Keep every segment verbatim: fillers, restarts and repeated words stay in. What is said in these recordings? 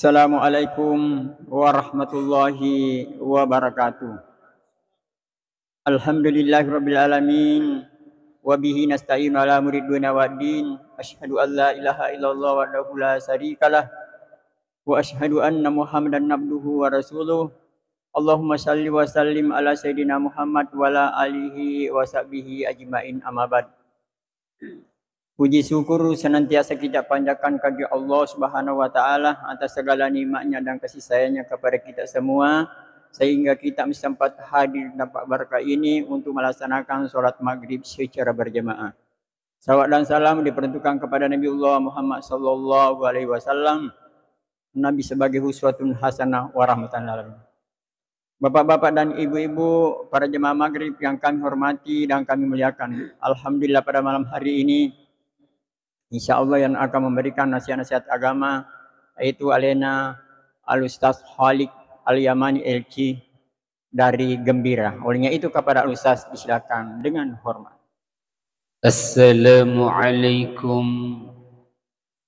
Assalamualaikum warahmatullahi wabarakatuh. Alhamdulillahirabbil alamin. Wa bihi nasta'inu ala umuri dunya waddin. Asyhadu an la ilaha illallah wahdahu la syarikalah. Wa asyhadu anna Muhammadan abduhu wa rasuluh. Allahumma shalli wa sallim ala sayyidina Muhammad wa ala alihi wa sahbihi ajmain, amma ba'd. Puji syukur senantiasa kita panjatkan kepada Allah Subhanahu wa Ta'ala atas segala nikmatnya dan kasih sayangnya kepada kita semua, sehingga kita sempat hadir di tempat berkah ini untuk melaksanakan sholat maghrib secara berjamaah. Salawat dan salam diperuntukkan kepada Nabiullah Muhammad sallallahu alaihi wasallam, Nabi sebagai uswatun hasanah wa rahmatan lil alamin. Bapak-bapak dan ibu-ibu, para jemaah maghrib yang kami hormati dan kami muliakan. Alhamdulillah, pada malam hari ini, insya Allah yang akan memberikan nasihat-nasihat agama yaitu alena Al Ustaz Khalik Al Yamani L C dari Gembira. Olehnya itu kepada Al Ustaz disilakan dengan hormat. Assalamualaikum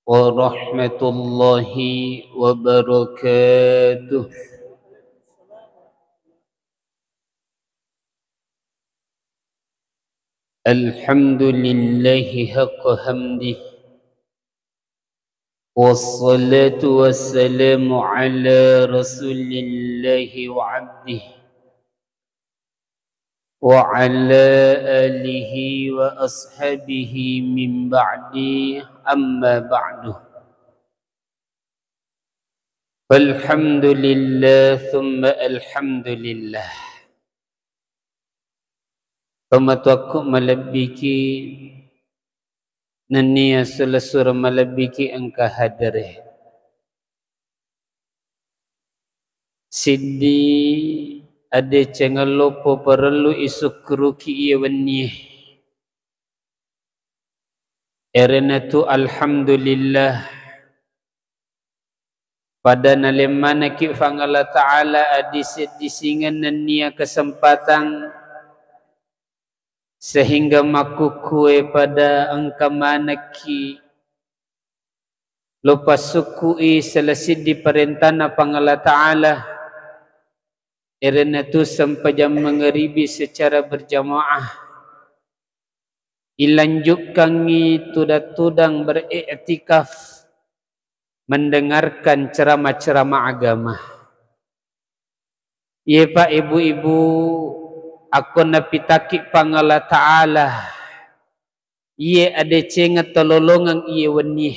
warahmatullahi wabarakatuh. Alhamdulillahi haqqa hamdih. Wassalatu wassalamu ala rasulillahi wa abdih. Wa ala alihi wa ashabihi min ba'di, amma ba'du. Alhamdulillah, thumma alhamdulillah. Tomatoakku malebbiki, nennia sula-sura malebbiki engka hadere. Siddi adecengeng loppo parellu isukkuruki iye wennie. Erenatu alhamdulillah, pada nalem manekki Puang Allah Ta'ala adise-, disingeng nennia kesempatan sehingga makkukkue pada engka manekki lo passukku'i sala siddi parentana Puang Allah Ta'ala, erenatu sempajang mangaribi secara berjamaah, ilanjutkangngi tudang-tudang beriktikaf mendengarkan ceramah-ceramah agama. Iye, Pak, Ibu-ibu, akko napitakki Puang Allah Ta'ala, iye adecengeng tololongeng iye wennie.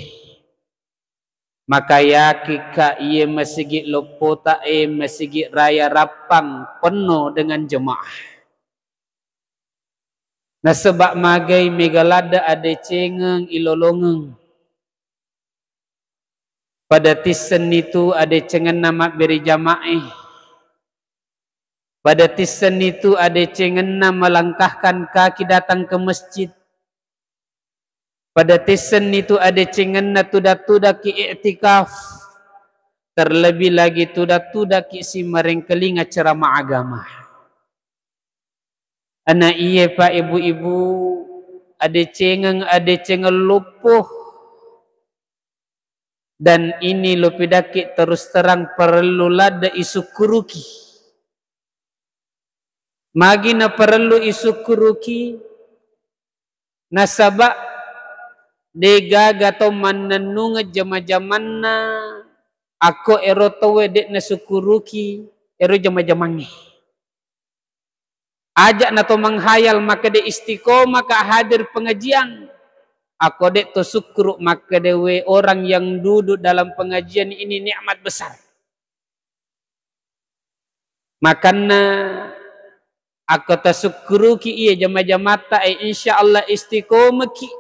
Maka yakikka iye masigi loppota e, masigi raya Rappang, penno dengan jemaah. Nasaba magai mega ladde adecengeng ilolongeng. Pada tissenni tu adecengenna mabbere jamae. Pada tissenni tu adecengenna melangkahkan kaki datang ke masjid. Pada tissenni tu adecengenna tuda-tudaki iktikaf. Terlebih lagi tuda-tudaki simarengkalinga ceramah agama. Ana iye, Pak, Ibu-ibu, adecengeng, adecengeng loppo. Dan ini lo pidakki terus terang parellu ladde isukkuruki. Magi na parellu isukkuruki? Nasaba degaga tau mannennungeng jama-jamanna akko ero tauwe de nasukkuruki ero jama-jamangnge. Aja na to menghayal makkeda istiqomah ka hadir pengajian. Akko de to sukkuru makkeda we orang yang duduk dalam pengajian ini nikmat besar. Makanna akko tasukkuruki iya jama-jamatta, eh, insya Allah istiqomaki.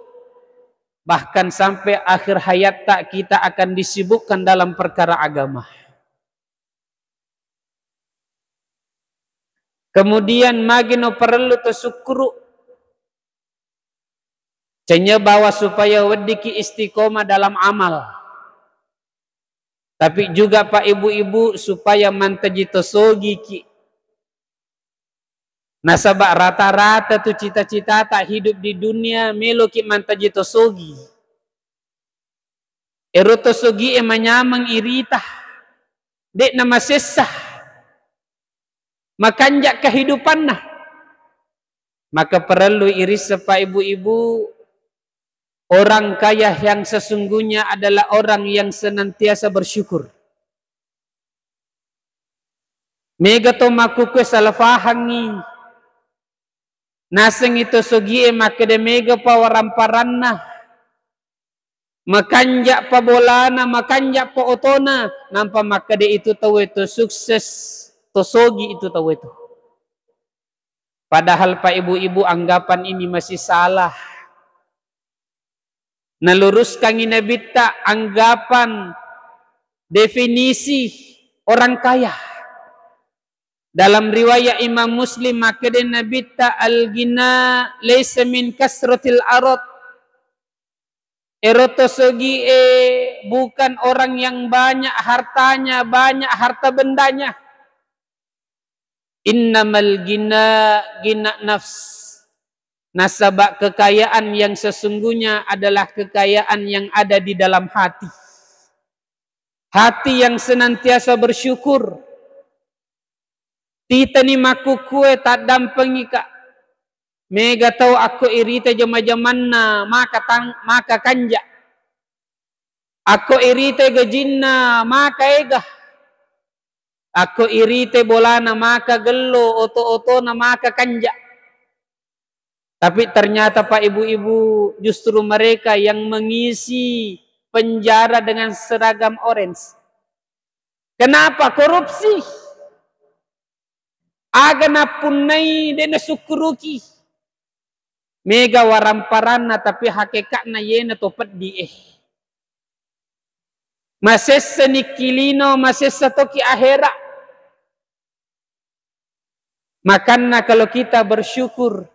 Bahkan sampai akhir hayatta kita akan disibukkan dalam perkara agama. Kemudian magi no parellu to sukkuru. Cenye bawa supaya weddiki istiqomah dalam amal. Tapi juga Pak Ibu-ibu supaya mantaji to sogiki. Nasaba rata-rata tu cita-citata hidup di dunia meloki mantaji to sogi. Ero to sogie manyameng irita. de'na masessa, makanja kehidupanna. Maka parellu irisseng, Pak, Ibu-ibu, orang kaya yang sesungguhnya adalah orang yang senantiasa bersyukur. Mega to makkukue salah fahangngi. Nasengngi to sogie makkeda mega pa waramparanna, makanja pa bolana, makanja pa otona, nampa makkeda itu tauwe to sukses, to sogi itu tauwe to. Padahal, Pak, Ibu-ibu, anggapan ini masih salah. Naluruskangngi Nabitta anggapan definisi orang kaya. Dalam riwayat Imam Muslim, makkeda Nabitta, "Al-ghina laisa min kasratil arad." Ero to sogie bukan orang yang banyak hartanya, banyak harta bendanya. Innamal ghina ghina nafs. Nasaba kekayaan yang sesungguhnya adalah kekayaan yang ada di dalam hati. Hati yang senantiasa bersyukur. Titani makkukue taddampengika. Mega tau akko irita jama-jamanna maka tang-, maka kanja. Akko irita gajinna maka ega. Akko irita bolana maka gello, oto-otona maka kanja. Tapi ternyata, Pak, Ibu-ibu, justru mereka yang mengisi penjara dengan seragam orange. Kenapa? Korupsi. Aga nappunnai de nasukkuruki. Mega waramparanna, tapi hakekatna yena to peddi e. Masessani ki lino, masessa toki ahera. Makanna kalau kita bersyukur,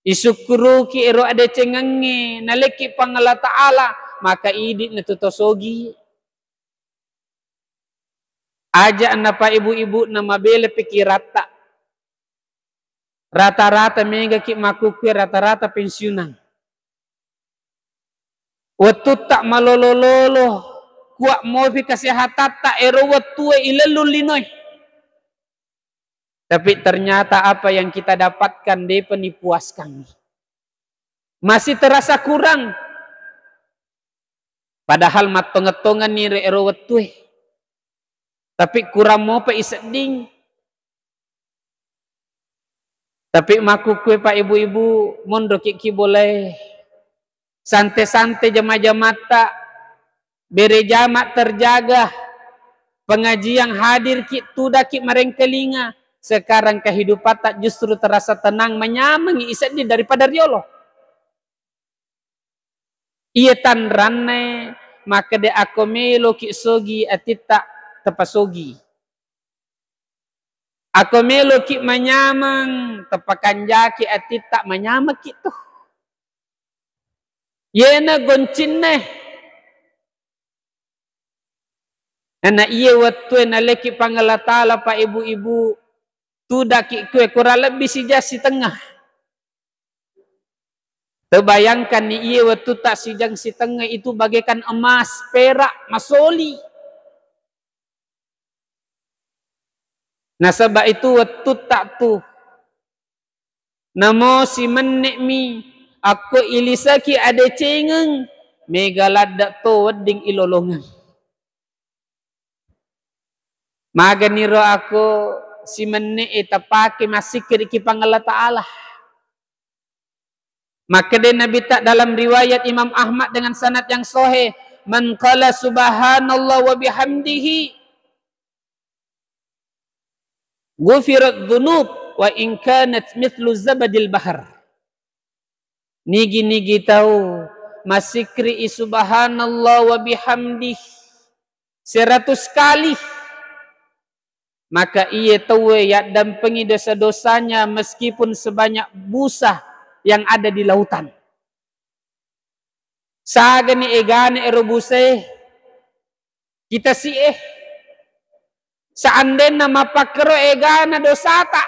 isukkuruki ero adecengengnge nalekki Puang Allah Ta'ala, maka idi na tu tosogi. Aja na, Pak, Ibu-ibu, na mabela pikiratta. Rata-rata megaki makkukue rata-rata pensiunan. Wettutta malolo-lolo, kuat mopi kesehatatta, ero wettue ilellung linoe. Tapi ternyata apa yang kita dapatkan depa nipuaskangngi. Masih terasa kurang. Padahal mattongeng-tongenni ri ero wettue. Tapi kurang mopa isedding. Tapi makkukue, Pak, Ibu-ibu, monroki ki bolae. Sante-sante jama-jamatta, bere jama terjaga, pengajian hadir ki, tudaki marengkalinga. Sekarang kehidupatta justru terasa tenang, manyamengi isedding daripada riolo. Iye tanrannae makkeda, akko meloki sogi atitta tepasogi. Akko meloki manyameng, tepakanjaki atitta manyamekki tu. Yena goncinnae. Nana iye wettue naleki Puang Allah Ta'ala, Pak, Ibu-ibu, tudaki kue kurang lebih sijang sitengnga. Tebayangkanni iye wettutta sijang sitengnga itu bagaikan emas, perak, masoli. Nasaba itu wettutta tu namo simenne'mi, akko ilisaki adecengeng, mega ladde to wedding ilolongeng. Maganiro akko simenne'e tapake massikkiriki Puang Allah Ta'ala. Makkeda Nabitta dalam riwayat Imam Ahmad dengan sanad yang sahih, "Man qala subhanallah wa bihamdihi, ghufirat dzunub wa in kanat mithlu zabadil bahar." Nigi-nigi tau massikkiri subhanallah wa bihamdih seratus kali, maka iye tauwe yaddampengi dosa-dosanya meskipun sebanyak busa yang ada di lautan. Sagani egana ero busae, kita si eh. Seandainya mappakkero egana dosata,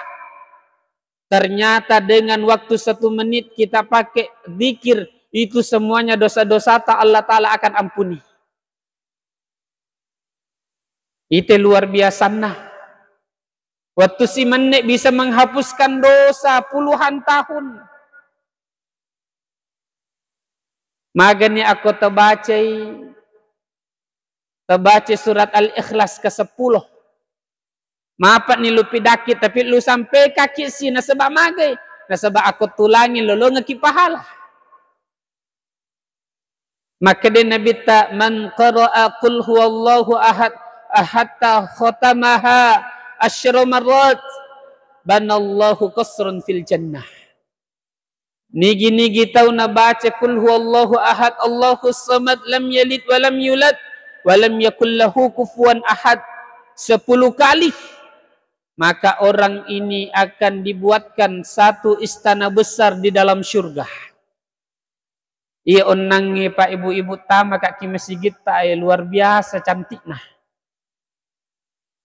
ternyata dengan waktu satu menit kita pakai zikir, itu semuanya dosa-dosata Allah Ta'ala akan ampuni. Ite luar biasanna. Wettu simenne bisa menghapuskan dosa puluhan tahun. Magani akko tebacai, tebaca surat Al-Ikhlas ke sepuluh. Mapa'ni lu pidakki, tapi lu sampekaki si nasaba magai, nasaba akko tulangi lolongeki pahala. Makkeda Nabitta, "Man qara'a qul huwallahu ahad, hatta khatamaha asyra marrat, banallahu qasran fil jannah." Nigi-nigi tau nabaca qul huwallahu ahad, Allahus samad, lam yalid wa lam yulad, wa lam yakul lahu kufuwan ahad, sepuluh kali, maka orang ini akan dibuatkan satu istana besar di dalam surga. Iya onnangnge, Pak, Ibu-ibu, tama ka ki masigitta, eh, luar biasa cantikna.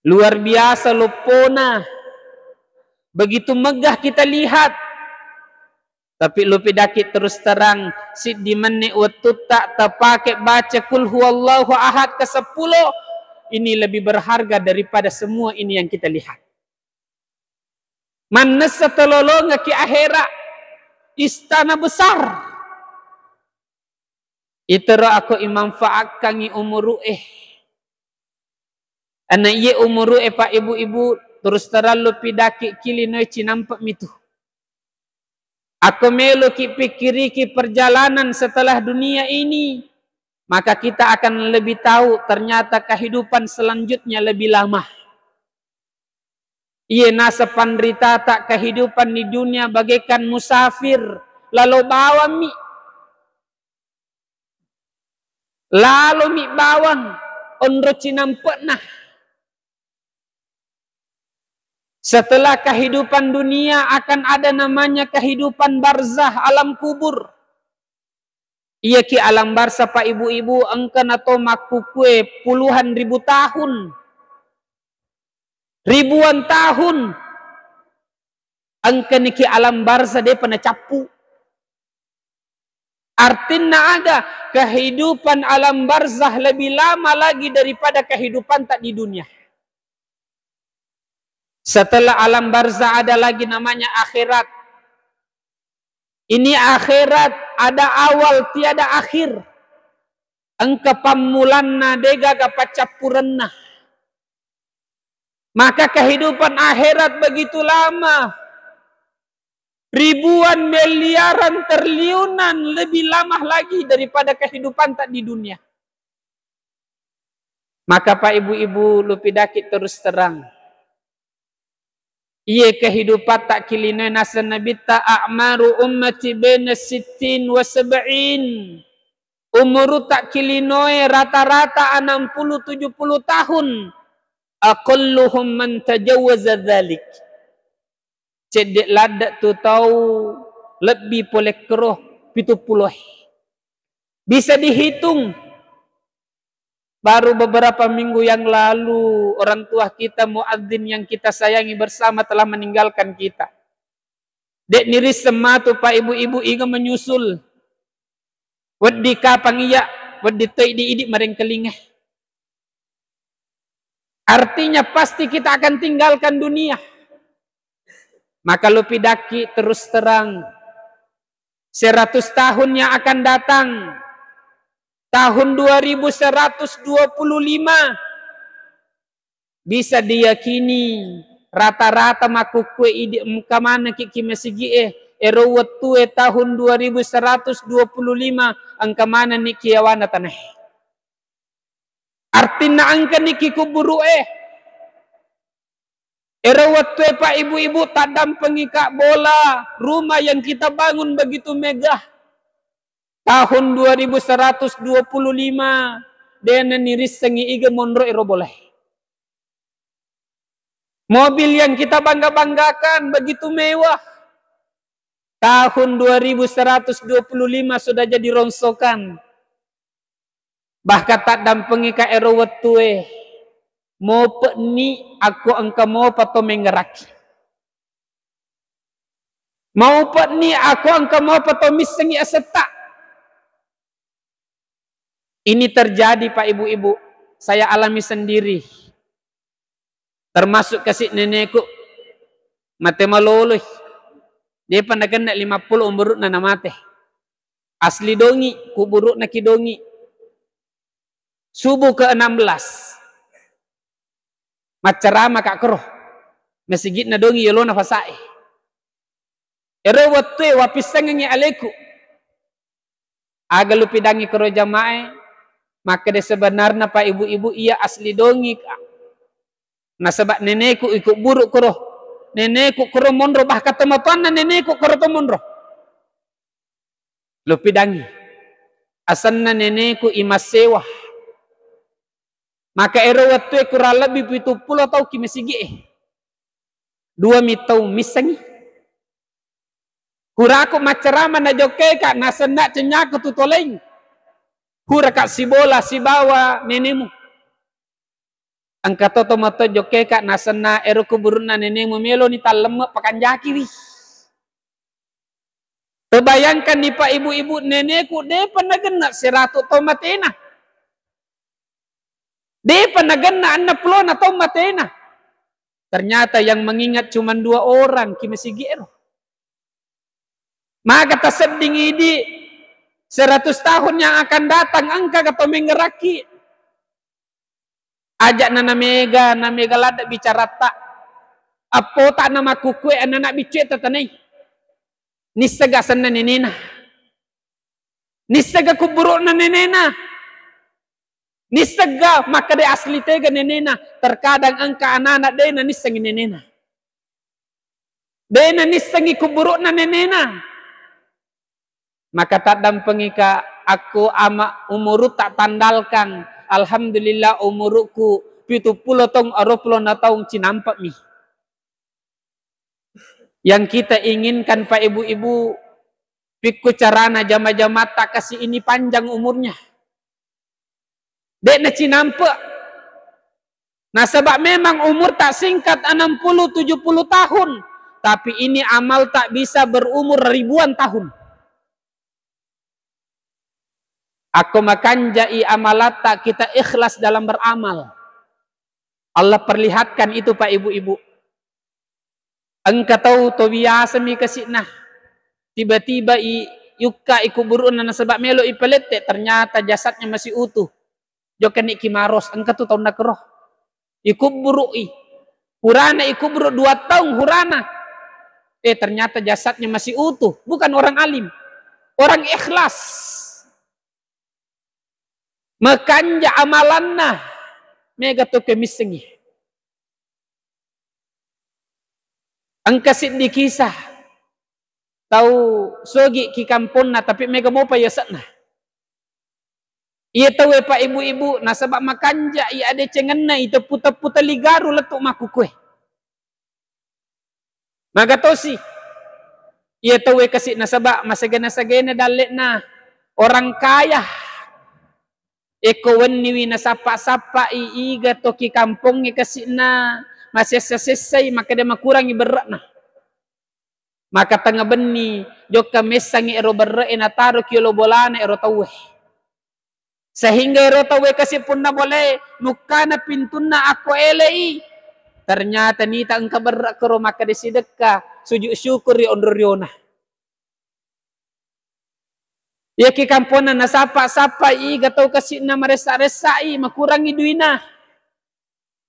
Luar biasa loppona. Begitu megah kita lihat. Tapi lu pidakki terus terang, siddi menne wettutta tapake baca qul huwallahu ahad ke sepuluh, ini lebih berharga daripada semua ini yang kita lihat. Mannessa tololongekki ahera, istana besar. Itero ako imanfaatkangngi umuru'e. Ana iye umuru'e, Pak, Ibu-ibu, terus terang lu pidakki ki linoe cinampe mitu. Ako meloki pikkiriki perjalanan setelah dunia ini, maka kita akan lebih tahu ternyata kehidupan selanjutnya lebih lama. Iye nasa panritata kehidupan di dunia bagaikan musafir, lalo bawammi. Lalomi bawang onro cinampe'na. Setelah kehidupan dunia akan ada namanya kehidupan barzah, alam kubur. Iyaki alam barzah, Pak, Ibu-ibu, engka nato makkukue puluhan ribu tahun. Ribuan tahun. Engkaniki alam barzah depa nacappu. Artinna aga? Kehidupan alam barzah lebih lama lagi daripada kehidupanta di dunia. Setelah alam barzah ada lagi namanya akhirat. Ini akhirat ada awal tiada akhir. Engka pammulanna, degaga paccappurenna. Maka kehidupan akhirat begitu lama. Ribuan miliaran triliunan lebih lama lagi daripada kehidupanta di dunia. Maka, Pak, Ibu-ibu, lu pidakki terus terang. Iye kehidupatta ki linoe, naseng Nabitta, "A'maru ummati baina sittin wa sab'in." Umurutta ki linoe rata-rata enam puluh tujuh puluh tahun. "Aqalluhum man tajawwaza dzalik." Cedde ladde tu tau lebbi pole kero pitu puluh. Bisa dihitung. Baru beberapa minggu yang lalu, orang tua kita, muadzin yang kita sayangi bersama, telah meninggalkan kita. De nirisseng matu, Pak, Ibu-ibu, iga menyusul. Wedding kapang iya, wedding toi di idi marengkalinga. Artinya pasti kita akan tinggalkan dunia. Maka lu pidakki terus terang. Seratus tahun yang akan datang, tahun dua ribu seratus dua puluh lima, bisa diyakini rata-rata makkukkue idi engka manekki ki masigi'e, ero wettue tahun dua ribu seratus dua puluh lima engka manenni ki yawana tanae. Artinna engkaniki kuburu'e. Ero wettue, Pak, Ibu-ibu, taddampengika bola, rumah yang kita bangun begitu megah. Tahun dua ribu seratus dua puluh lima, dena nirissengi iga monro ero bolae. Mobil yang kita bangga-banggakan begitu mewah. Tahun dua ribu seratus dua puluh lima sudah jadi rongsokan. Bahkan taddampengika ero wettue, mope'ni akko engka mopa to mengngeraki. Mope'ni akko engka mopa to missengi asetta. Ini terjadi, Pak, Ibu-ibu. Saya alami sendiri. Termasuk kasi neneku mate maloloi. Depa nagenna lima puluh umurna namate. Asli dongi, kuburu'na ki dongi. Subuh ke enam belas. Maccarama ka koro. Masigi'na dongi yolona fasae. Ero wettue wapissengengi aleku. Aga lupidangi koro jamae, makkeda sebenarna pa ibu-ibu iya asli dongi ka. Nasaba neneku ikuburu koro. Neneku koro monro, bahkan tomatoanna neneku koro to monro. Lupidangi. Asenna neneku Imassewa. Maka ero wettue kurang lebbi pitu pulo tau ki masigi'e. Dua mi tau missengi. Huraku maccarama najokkeka nasenna cenyaku tu toleng. Huraka sibola sibawa nenemu. Engka to tomato jokkeka nasenna ero kuburunna nenemu meloni tallemme pakanjakiwi. Tebayangkan ni pa ibu-ibu, neneku depa nagenna seratu taung matena. Depa nagenna enneng pulona taung matena. Ternyata yang mengingat cuma dua orang ki masigi ero. Maka tasedding idi seratus tahun yang akan datang, engka ga to mengerakki. Aja'na namega, namega ladde bicaratta. Appota namakkukue anana biccue tatanai. Nissega asenna nenena. Nissega kuburu'na nenena. Nissega makkeda asli tega nenena. Terkadang engka anana de nanissengi nenena. De nanissengi kuburu'na nenena. Maka taddampengika akko ama umuru tak tandalkang. Alhamdulillah, umuruku pitu pulo taung, aruwa pulo na taung cinampe'mi. Yang kita inginkan, Pak, Ibu-ibu, pikku carana jama-jamatta kasi ini panjang umurnya. De'na cinampe. Nasaba memang umur tak singkat, enam puluh, tujuh puluh tahun, tapi ini amal tak bisa berumur ribuan tahun. Akko makanjai amalatta, kita ikhlas dalam beramal. Allah perlihatkan itu, Pak, Ibu-ibu. Engka tau to biasa mi kasi'na, tiba-tiba i, yukka i kuburu'na nasaba melo i palette, ternyata jasadnya masih utuh. Jokka ni ki maros, engka tu taunna kero. Ikubburu'i. Hurana ikuburu dua taung hurana. Eh, ternyata jasadnya masih utuh. Bukan orang alim. Orang ikhlas. Makanja amalanna. Mega to kemissengi. Engka siddi kisah. Tau sogi ki kamponna, tapi mega mopa yase'na. Iya tauwe, Pak, Ibu-ibu, nasaba makanja i adecengenna i teppu-teppu teligaru lettu makkukue. Maga tosi. Iya tauwe kasi nasaba masagena-sagena dalle'na orang kaya. Ekko wenniwi nasappa-sappai iga toki kampongnge kasi'na masessa-sessai, makkeda makurangi berre'na. Maka tengnga benni jokka messangngi ero berre'e nataroki yolo bolana ero tauwe. Sehingga ero tauwe kasi punna bolae nukkana pintunna akko ele'i. Ternyata nita engka berre' kero makkeda sidekka, sujud syukur ri onro riona. Iyaki kamponna nasappa-sappai iga tau kasi'na maressa-ressai, makurangi duina.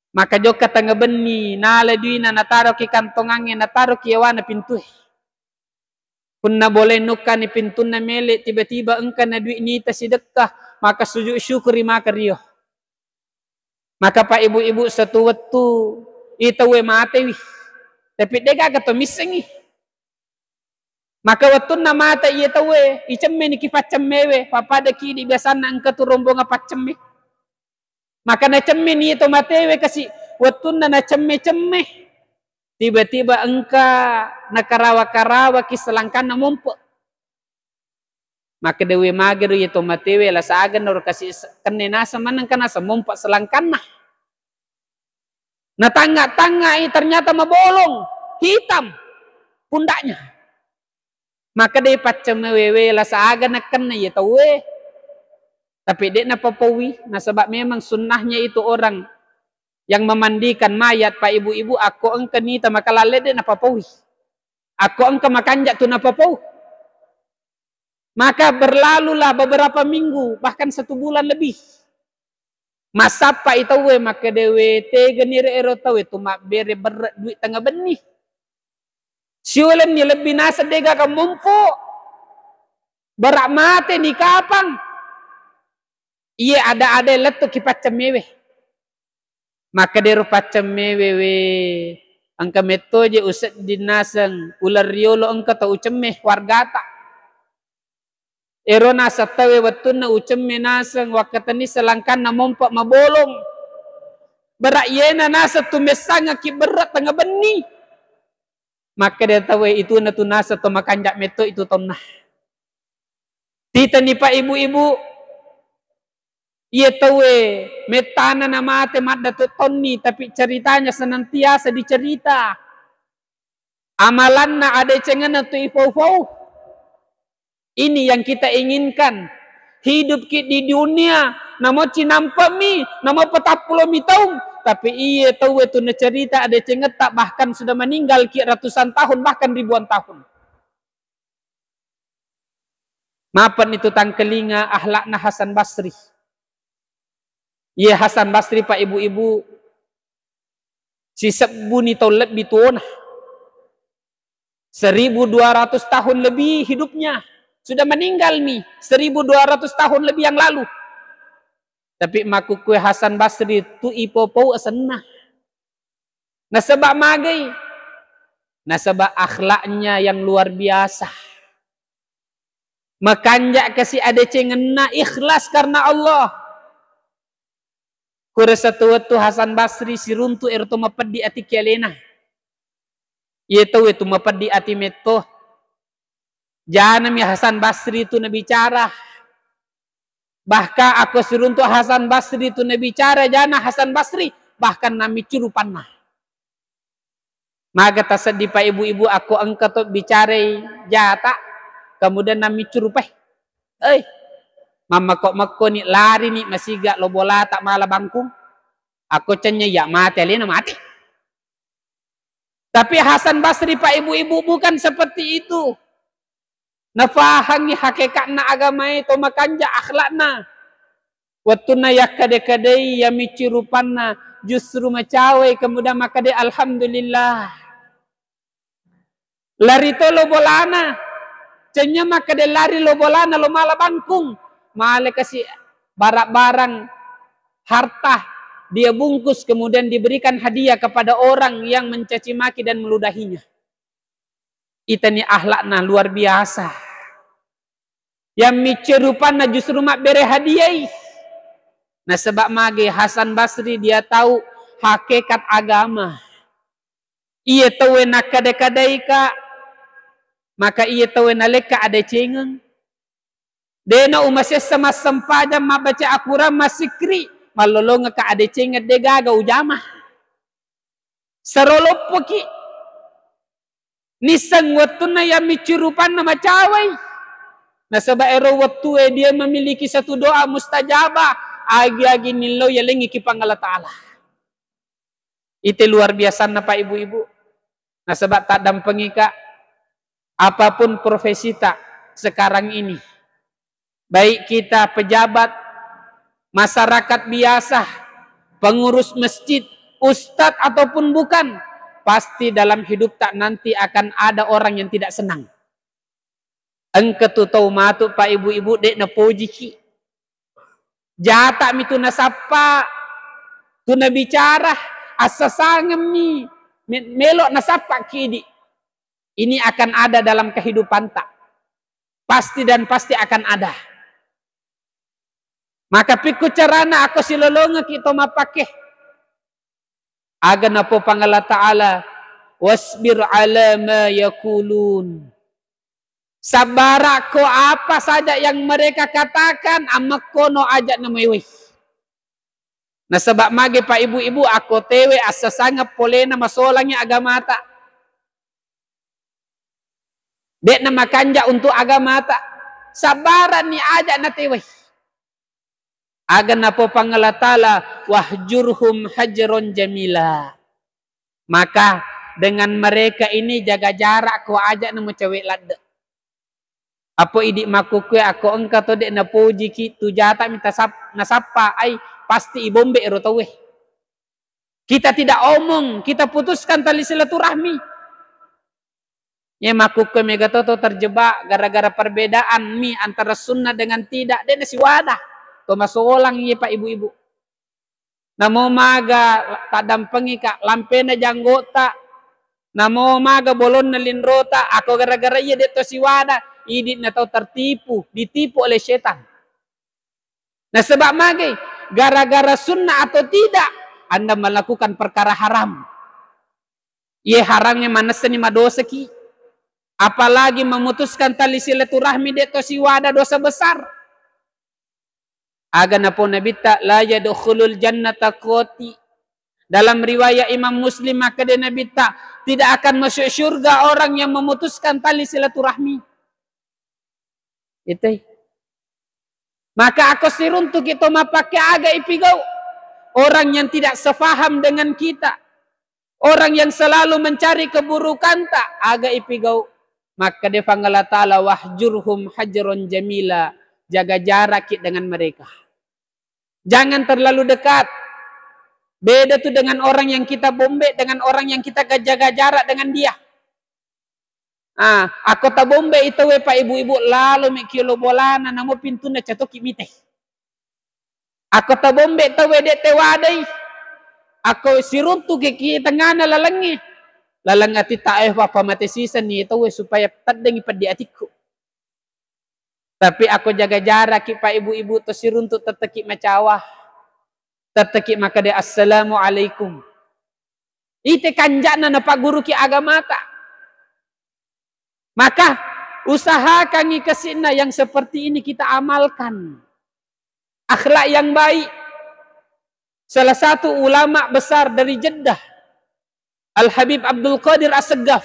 Maka jokka tengnga benni, nala duina, nataroki kantongangnge, nataroki yawana pintue. Punna bolae nukkani pintunna mele, tiba-tiba engkana dui nita sidekka, maka sujud syukuri maka rio. Maka, Pak, Ibu-ibu, satu wettu i tauwe matewi, tapi degaga to missengi. Maka wettunna mate iye tauwe, icemmeniki paccemmewe, pappadaki idi biasanna engka tu rombongan paccemme. Maka nacemmeni to matewe kasi, wettunna nacemme-cemme, tiba-tiba engka nakarawa-karawaki selangkanna mompe. Makkedawe magero iye to matewe, la saganna ro kasi kenne naseng maneng ka naseng mompe selangkanna. Natangnga-tangngai, ternyata mabolong, hitam pundaknya. Makkedai paccemmewewe, la saga nakkenna iye tauwe. Tapi de' napapaui, nasaba memang sunnahnya itu orang yang memandikan mayat, Pak, Ibu-ibu, akko engka nita makalalle de' napapaui. Akko engka makanja' tu napapau. Maka berlalulah beberapa minggu, bahkan satu bulan lebih. Massappa i tauwe, makkedewe, tegani re ero tauwe tu mabbere berre' dui' tengnga benni. Siulenni lebbi naseng de'gaga mompo. Bara' mate ni kapang. Iye ada-ada lettuki paccemmewe. Makkedero paccemmewe, we, engka metto je usedding naseng uleng riolo engka to ucemme wargata. Ero naseng tauwe wettunna ucemme naseng, wakkatenni selangkanna mompo mabolong. Bara' iyena naseng tu messangekki berre' tengnga benni. Makkeda tauwe, ituna tu naseng to makanja' metto itu taunna. Titani, Pak, Ibu-ibu, iye tauwe mettana namate maddatu taunni, tapi ceritanya senantiasa dicerita. Amalanna adecengenna tu ifau-fau. Ini yang kita inginkan. Hidupki di dunia, namo cinampemi, namo patappulomi taung, tapi iye tauwe tu nacerita adecengetta bahkan sudah meninggalki ratusan tahun, bahkan ribuan tahun. Mapenni tu tangkelinga akhlakna Hasan Basri. Iye Hasan Basri, Pak, Ibu-ibu, sisebbuni taung lebbi tuona. Seribu dua ratus tahun lebih hidupnya. Sudah meninggal mi seribu dua ratus tahun lebih yang lalu. Tapi makkukkue Hasan Basri tu ipopou asenna. Nasaba' magai? Nasaba' akhlaknya yang luar biasa. Makanja' kasi adecengenna, ikhlas karena Allah. Kura satu wettu Hasan Basri siruntu' ero to mapeddi' ati ki alena. Iye tauwe tu mapeddi' ati metto. Janami Hasan Basri tu nabicara. Bahkan akko siruntu' Hasan Basri tu nabicara, jana Hasan Basri bahkan namiccu rupanna. Maga taseddi, Pak, Ibu-ibu, akko engka to bicarai jata, kemudian namiccu rupai. Ei, mammekko-mekkoni, larini masiga lo bolata mala bangkung. Akko cennya iya mate, alena mate. Tapi Hasan Basri, Pak, Ibu-ibu, bukan seperti itu. Nafahangngi hakekatna agamae, to makanja' akhlakna. Wettunna yakkade-kadei, yamicci rupanna, justru macawai, kemudian makkade, "Alhamdulillah." Lari to lo bolana, cennya makkade lari lo bolana, lo mala bangkung. Male kasi barang-barang harta dia bungkus, kemudian diberikan hadiah kepada orang yang mencaci maki dan meludahinya. Itani akhlakna luar biasa. Yang micce rupanna justru mabbere hadiai. Nasaba mage Hasan Basri, dia tahu hakikat agama. Iya tauwe nakkada-kadaika, maka iya tauwe nalekka adecengeng. Dena umasessa massempajang, mabbaca Al-Quran, massikri, mallolongekka adecengeng, de gaga ujama. Sero loppoki. Nisseng wettunna yang micci rupanna macawai. Nasaba ero wettue dia memiliki satu doa mustajabah, agi-agi nillau yalengngi ki Puang Allah Ta'ala. Ite luar biasanna, Pak, Ibu-ibu. Nasaba taddampengika, apapun profesita sekarang ini, baik kita pejabat, masyarakat biasa, pengurus masjid, ustadz ataupun bukan, pasti dalam hidupta nanti akan ada orang yang tidak senang. Engka tu tau matu, Pak, Ibu-ibu, de napojiki. Jatami tu nasappa, tu nabicara, assasangemmi, me-, melo nasappa kidi. Ini akan ada dalam kehidupanta. Pasti dan pasti akan ada. Maka pikku carana ako silolongeki to mappake. Aga napo Puang Allah Ta'ala, "Wasbir ala ma yaqulun." Sabbarakko apa saja yang mereka katakan, amekkono aja namewei. Nasaba mage, Pak, Ibu-ibu, ako tewe assasangeng polena masolangi agamata. De'na makanja untuk agamata. Sabbaranni aja natewei. Aga napau Puang Allah Ta'ala, "Wahjurhum hajron jamila." Maka dengan mereka ini jaga jarak ko, aja' namo cawe' ladde'. Apo idi' makkukkue, ako engka to de' napojiki, tujata mi tasap-, nasappa, ai pasti ibombe ero tauwe. Kita tidak omong, kita putuskan tali silaturahmi. Ye makkukkue mega to, to terjebak gara-gara perbedaan mi antara sunnah dengan tidak, de' nasiwada. To masolang ye, Pak, Ibu-ibu. Namo maga taddampengika lampena janggota, namo maga bolonna linrota, ako gara-gara iya de' to siwada, idi' na tau tertipu, ditipu oleh setan. Nasaba' magai, gara-gara sunnah atau tidak, Anda melakukan perkara haram. Ye haramnya manessani madosaki. Apalagi memutuskan tali silaturahmi de' to siwada, dosa besar. Aga napau Nabitta, "La yadkhulul jannata qati." Dalam riwayat Imam Muslim, makkeda Nabitta, "Tidak akan masuk surga orang yang memutuskan tali silaturahmi." Itu. Maka ako siruntuki to mappake, aga ipigau? Orang yang tidak sefaham dengan kita, orang yang selalu mencari keburukanta, aga ipigau? Makkeda Puang Allah Ta'ala, "Wahjurhum hajron jamila." Jaga jarakki dengan mereka. Jangan terlalu dekat. Beda tu dengan orang yang kita bombe, dengan orang yang kita jaga jarak dengan dia. Ah, ako tabombe i tauwe, Pak, Ibu-ibu, lalo mi ki olo bolana, namo pintunna catoki mite. Ako tabombe tauwe de' tewadai, ako siruntuki ki tengana lalengnge, laleng atitta, eh, papa mate sisenni tauwe supaya teddengi peddi atikku. Tapi ako jaga jarakki, Pak, Ibu-ibu, to siruntu tetteki macawa, tetteki makkeda, "Assalamualaikum." Ite kanja'na napagguruki agamata. Maka usahakangi kasi'na yang seperti ini kita amalkan. Akhlak yang baik. Salah satu ulama besar dari Jeddah, Al-Habib Abdul Qadir As-Segaf.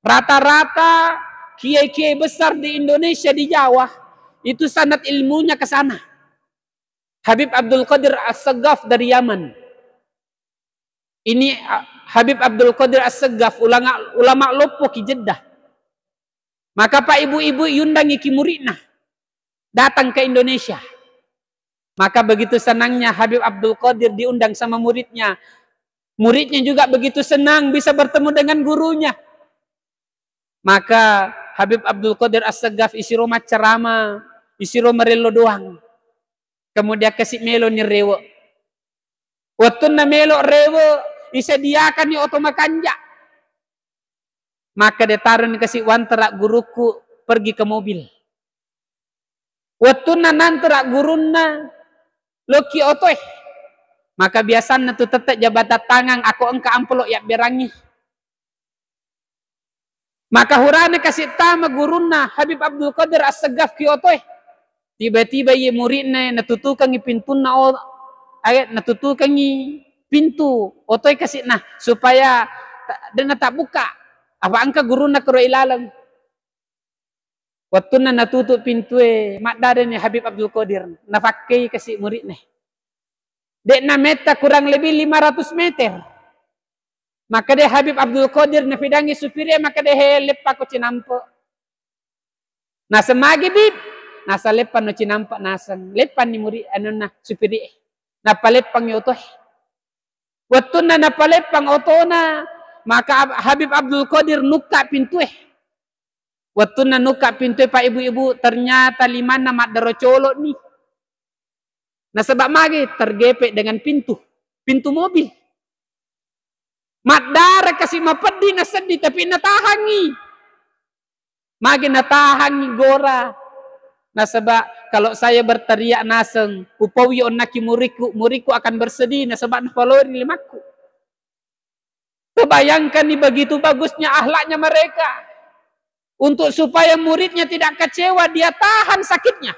Rata-rata kiai-kiai besar di Indonesia, di Jawa, itu sanad ilmunya ke sana. Habib Abdul Qadir As-Segaf dari Yaman. Ini, ah, Habib Abdul Qadir As-Segaf, ulama, ulama loppo ki Jeddah. Maka, Pak, Ibu-ibu, iundangi ki muridna datang ke Indonesia. Maka begitu senangnya Habib Abdul Qadir diundang sama muridnya. Muridnya juga begitu senang bisa bertemu dengan gurunya. Maka Habib Abdul Qadir As-Segaf isiro maccarama, isiro marello doang. Kemudian kasi' meloni rewe'. Wettunna melo' rewe', isediakanni oto makanja'. Makkeda, "Taroni kasi' wantara' gurukku pergi ke mobil." Wettunna nantara' gurunna lokki otoe, maka biasanna tu tette' jabatan tangang, ako engka amplop yabberangngi. Maka hurana kasi' tama gurunna Habib Abdul Qadir As-Segaf ki otoe. Tiba-tiba iye muridna natutukangngi pintunna o-, eh, natutukangngi pintu otoe kasi'na supaya ta-, de'na tabbuka. Apa engka gurunna koro ilaleng. Wettunna natutu pintue, maddadani Habib Abdul Qadir, nafakkei kasi' muridna. De'na metta kurang lebih lima ratus meter. Makkeda Habib Abdul Qadir nafidangngi supire, makkeda, "He, leppako cinampe'." Naseng magi, "Bib?" Naseng, "Leppano cinampe' naseng." Leppanni muri anunna supiri'e. Nappa leppangngi otoe. Wettunna napaleppang otona, maka Ab-, Habib Abdul Qadir nukka pintue. Wettunna nukka pintue, Pak, Ibu-ibu, ternyata limanna maddaro colo'ni. Nasaba' magi? Tergepek dengan pintu, pintu mobil. Maddara kasi' mapeddi nasedding, tapi natahangngi. Magi natahangngi gora? Nasaba' kalau saya berteriak naseng, "Upowi onnaki murikku, murikku akan bersedih nasaba' napalori limakku." Terbayangkan nih begitu bagusnya akhlaknya mereka. Untuk supaya muridnya tidak kecewa, dia tahan sakitnya.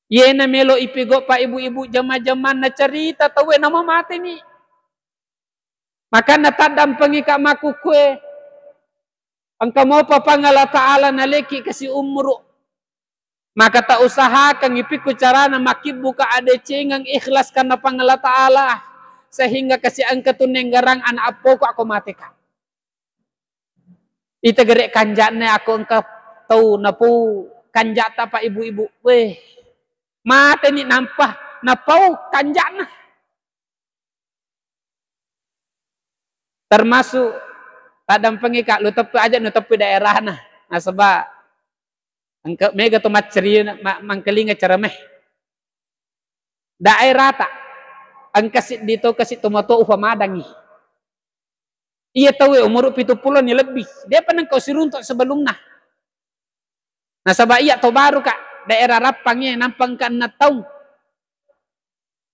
Yena melo ipigau, Pak, Ibu-ibu, jama-jamanna cerita tauwe namamateni. Makana taddampengika makkukkue. Engka mopa Puang Allah Ta'ala naleki kasi' umuru. Maka ta usahakan ipikku carana makkibbuka adecengeng ikhlas karena Puang Allah Ta'ala, sehingga kasi engka tu nenggarang anak appoko ako mateka. Ita gere kanja'na ako engka tau napau kanja'ta, Pak, ibu-ibu. Weh, mateni nampa napau kanja'na. Termasuk taddampengi, Kak, lu teppu aja, nu teppu daerahna. Nasaba engka mega to macceri ma-, mangkelinga cerame. Daerata engka siddi to kasi tomatoa ufa madangi. Iya tauwe umuru pitu pulo ni lebbi, depa nengka siruntuk sebelumna. Nasaba iya to baru, Kak, daerah Rappang iya, nampa engka enneng taung.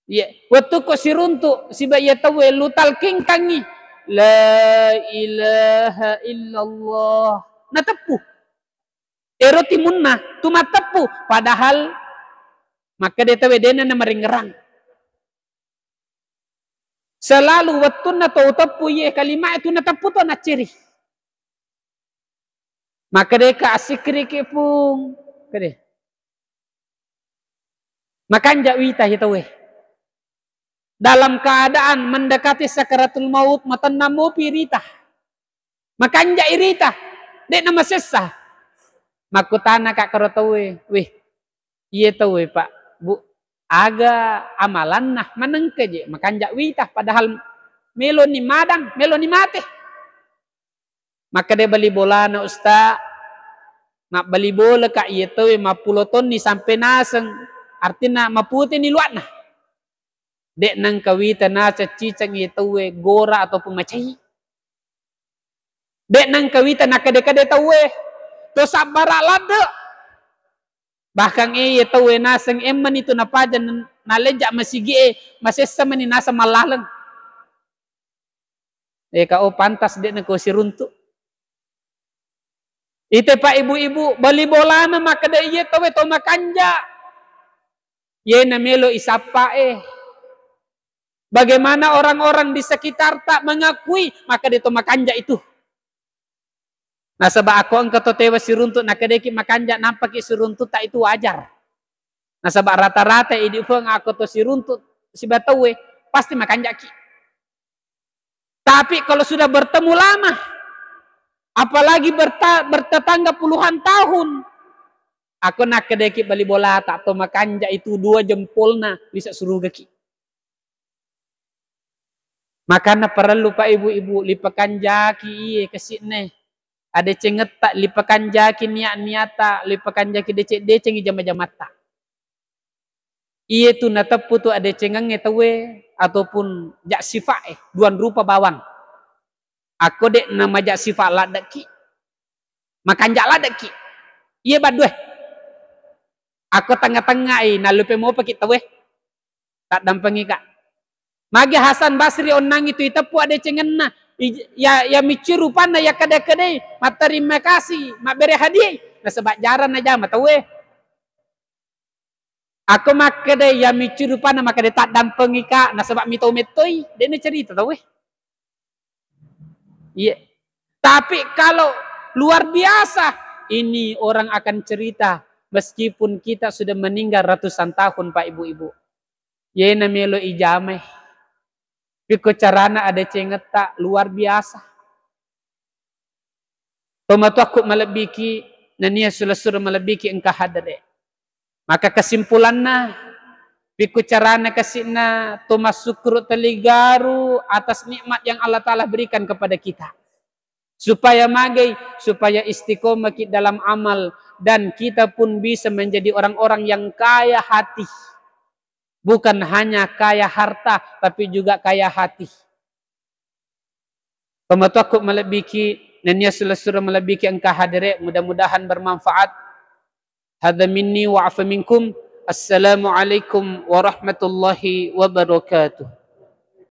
Iya, wettu ko siruntuk siba iya tauwe lu talkingkangi, "La ilaha illallah." Nateppu. Ero timunna tu mateppu, padahal makkeda tauwe dena namarengerang. Selalu wettunna to uteppu iye kalimae tu nateppu to nacciri. Makkedeka assikkiriki, Pung. Kede. Makanja wita iye tauwe. Dalam keadaan mendekati sakaratul maut, matenna mopi rita. Makanja irita. De'na masessa. Makkutana ka karo tauwe, "Wih, iye tauwe, Pak, Bu, aga amalanna manengka je makanja wita, padahal meloni madang, meloni mate?" Makkeda bali bolana, "Usta, mabbali bola, Kak, iye tauwe mappulo tonni sampai naseng, artinna maputeni luwa'na." De'na engka wita naseng ciceng iye tauwe gora ataupun macai. De'na engka wita nakkeda-keda tauwe to sabbara ladde. Bahkan iye tauwe naseng emmani tu napaja n-, nalejja masigie, masessa mani naseng mallaleng. Eka, oh, pantas de'na ko siruntuk. Ite, Pak, ibu-ibu, bali bolana makkeda iye tauwe to makanja. Iye na melo isappa e. Bagaimana orang-orang di sekitarta mengakui makkeda to makanja itu? Nasaba ako engka to tewa siruntuk, nakkedaki makanja nampaki siruntukta itu wajar. Nasaba rata-rata idi puang ako to siruntuk siba tauwe pasti makanjaki. Tapi kalau sudah bertemu lama, apalagi berta-, bertetangga puluhan tahun, ako nakkedaki bali bolata to makanja itu dua jempolna bisa surugaki. Makana parellu, Pak, ibu-ibu, lipakanjaki iye kasi'ne. Adecengetta lipakanjaki niat-niatta, lipakanjaki deceng-decengi jama-jamatta. Iye tu nateppu tu adecengengnge tauwe ataupun ja sifa'e, duang rupa bawang. Akko de'na maja sifa laddeki, makanja laddeki. Iye baddue. Akko tengnga-tengngai, nallupe mopaki tauwe. Taddampengika. Magi Hasan Basri onnangi tu iteppu adecengenna, ij-, ya, ya micci rupanna ya kada-kadai, matterima kasih, mabbere hadiah, nasaba jarang najama tauwe. Akko makkeda ya micci rupanna makkeda taddampengika, nasaba mitau mettoi, de'na cerita tauwe. Iya. Tapi kalau luar biasa, ini orang akan cerita meskipun kita sudah meninggal ratusan tahun, Pak, Ibu-ibu. Yena melo ijamai. Pikko carana adecengetta luar biasa. Tomatoakku malebbiki, nennia sula-sula malebbiki engka hadere. Maka kesimpulanna, pikku carana kasi'na to massukkuru teligaru atas nikmat yang Allah Ta'ala berikan kepada kita. Supaya magai, supaya istiqomah ki dalam amal dan kita pun bisa menjadi orang-orang yang kaya hati. Bukan hanya kaya harta, tapi juga kaya hati. Tomatoakku malebbiki, nennia sula-sula malebbiki engka hadere, mudah-mudahan bermanfaat. Hadza minni wa afa minkum. Assalamualaikum warahmatullahi wabarakatuh.